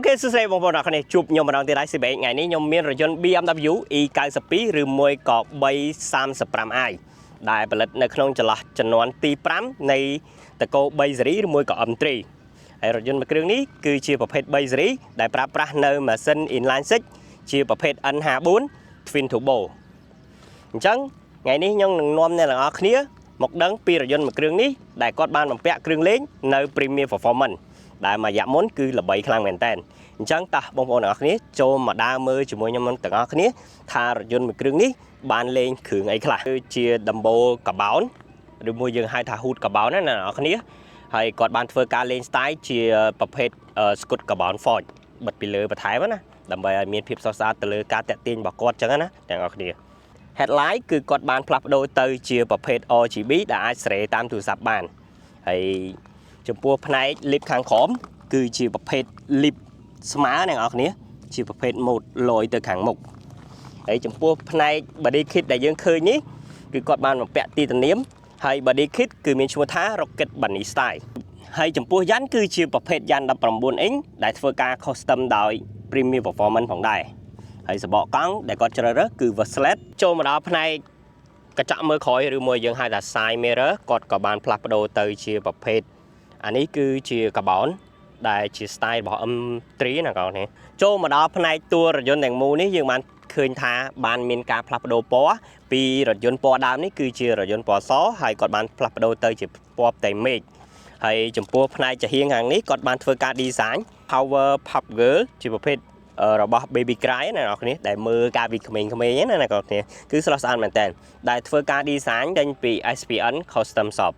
OK សួស្តីបងប្អូនអរគ្នាជួបខ្ញុំម្ដងទៀតហើយ CBX ថ្ងៃនេះខ្ញុំមានរថយន្ត BMW E92 ឬមួយក៏ 335i ដែលផលិតនៅក្នុងចន្លោះជំនាន់ទី5នៃតកូ3 series ឬមួយក៏ M3 ហើយរថយន្តមួយគ្រឿងនេះគឺជាប្រភេទ3 series ដែលប្រើប្រាស់នៅម៉ាស៊ីន inline 6ជាប្រភេទ N54 Twin Turbo។ អញ្ចឹងថ្ងៃនេះខ្ញុំនឹងនាំអ្នកទាំងអស់គ្នាមកដឹងពីរថយន្តមួយគ្រឿងនេះដែលគាត់បានបំពាក់គ្រឿងលេងនៅ Premier Performance ដែលមួយរយៈមុនគឺល្បីខ្លាំងមែនតើអញ្ចឹងតោះបងប្អូនទាំងអស់គ្នាចូលមកដើរមើលជាមួយខ្ញុំទាំងអស់គ្នាថារថយន្តមួយគ្រឿងនេះបានលេងគ្រឿងអីខ្លះគឺជាដំបូលកាបោនឬមួយយើងហៅថា hood កាបោនណាអ្នកទាំងអស់គ្នាហើយគាត់បានធ្វើការលេង style ជាប្រភេទស្គុតកាបោន forged បិទពីលើបន្ថែមណាដើម្បីឲ្យមានភាពស្រស់ស្អាតទៅលើការតាក់ទាញរបស់គាត់ចឹងណាទាំងអស់គ្នា headlight គឺគាត់បានផ្លាស់ប្ដូរទៅជាប្រភេទ RGB ដែលអាចសេរីតាមទូរស័ព្ទបានហើយចំពោះផ្នែក lip ខាងក្រោមគឺជាប្រភេទ lip ស្មើអ្នកនរគ្នាជាប្រភេទ mode លយទៅខាងមុខហើយចំពោះផ្នែក body kit ដែលយើងឃើញនេះគឺគាត់បានបំពាក់ទីតានាមហើយ body kit គឺមានឈ្មោះថា Rocket Bunny Style ហើយចំពោះយ៉ាន់គឺជាប្រភេទយ៉ាន់19អ៊ីងដែលធ្វើការ custom ដោយ Premier Performance ផងដែរហើយសបកកង់ដែលគាត់ជ្រើសរើសគឺ Verslet។ ចូលមកដល់ផ្នែកកញ្ចក់មើលក្រោយឬមួយយើងហៅថា side mirror គាត់ក៏បានផ្លាស់ប្ដូរទៅជាប្រភេទអានេះគឺជាកាបោនដែលជា style របស់ M3 ណាបងប្អូនចូលមកដល់ផ្នែកតួរថយន្តទាំងមូលនេះយើងបានឃើញថាបានមានការផ្លាស់ប្ដូរពណ៌ពីរថយន្តពណ៌ដើមនេះគឺជារថយន្តពណ៌សហើយគាត់បានផ្លាស់ប្ដូរទៅជាពណ៌ផ្ទៃមេឃហើយចំពោះផ្នែកចំហៀងខាងនេះគាត់បានធ្វើការ design Power Pop Girl ជាប្រភេទរបស់ Baby Cry ណាអ្នកនរគ្នាដែលមើលការពីក្មេងៗណាអ្នកនរគ្នាគឺស្រស់ស្អាតមែនតើដែលធ្វើការ design ចេញពី SPN Custom Shop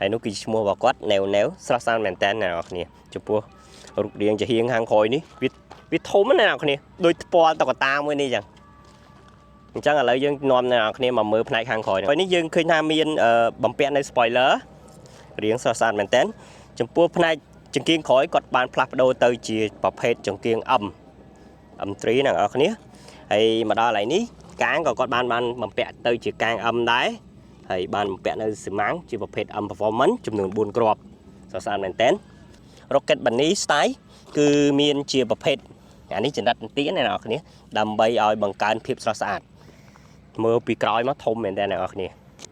ហើយនោះគឺឈ្មោះរបស់គាត់ណែវណែវស្រស់ស្អាតមែនតើអ្នកនរគ្នាចំពោះរូបរាងចំហៀងខាងក្រោយនេះវាវាធំណាស់អ្នកនរគ្នាដូចថ្ពាល់តុក្កតាមួយនេះចឹងអញ្ចឹងឥឡូវយើងនាំអ្នកនរគ្នាមកមើលផ្នែកខាងក្រោយនេះនេះយើងឃើញថាមានបំពាក់នៅ spoiler រាងស្រស់ស្អាតមែនតើចំពោះផ្នែកចង្គៀងក្រោយគាត់បានផ្លាស់ប្ដូរទៅជាប្រភេទចង្គៀង M M3 អ្នកនរគ្នាហើយមកដល់កន្លែងនេះកាងក៏គាត់បានបានបំពាក់ទៅជាកាង M ដែរហើយបានបំពាក់នៅស៊ីម៉ាំងជាប្រភេទ M Performance ចំនួន4គ្រាប់ស្រស់ស្អាតមែនតើ Rocket Bunny Style គឺមានជាប្រភេទអានេះចរិតន្ទាអ្នកនរគ្នាដើម្បីឲ្យបង្កើនភាពស្រស់ស្អាតមើលពីក្រោយមកធំមែនតើអ្នកនរគ្នា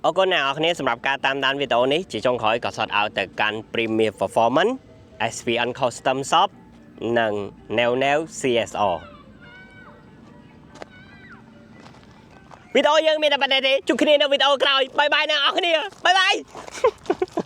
អរគុណអ្នកនរគ្នាសម្រាប់ការតាមដានវីដេអូនេះជាចុងក្រោយក៏ shout out ទៅកាន់ Premier Performance SVN Custom Shop និង New New CSR។ វីដេអូយើងមានតែប៉ុណ្ណេះទេជួបគ្នានៅវីដេអូក្រោយ bye bye អ្នកនរគ្នា bye bye។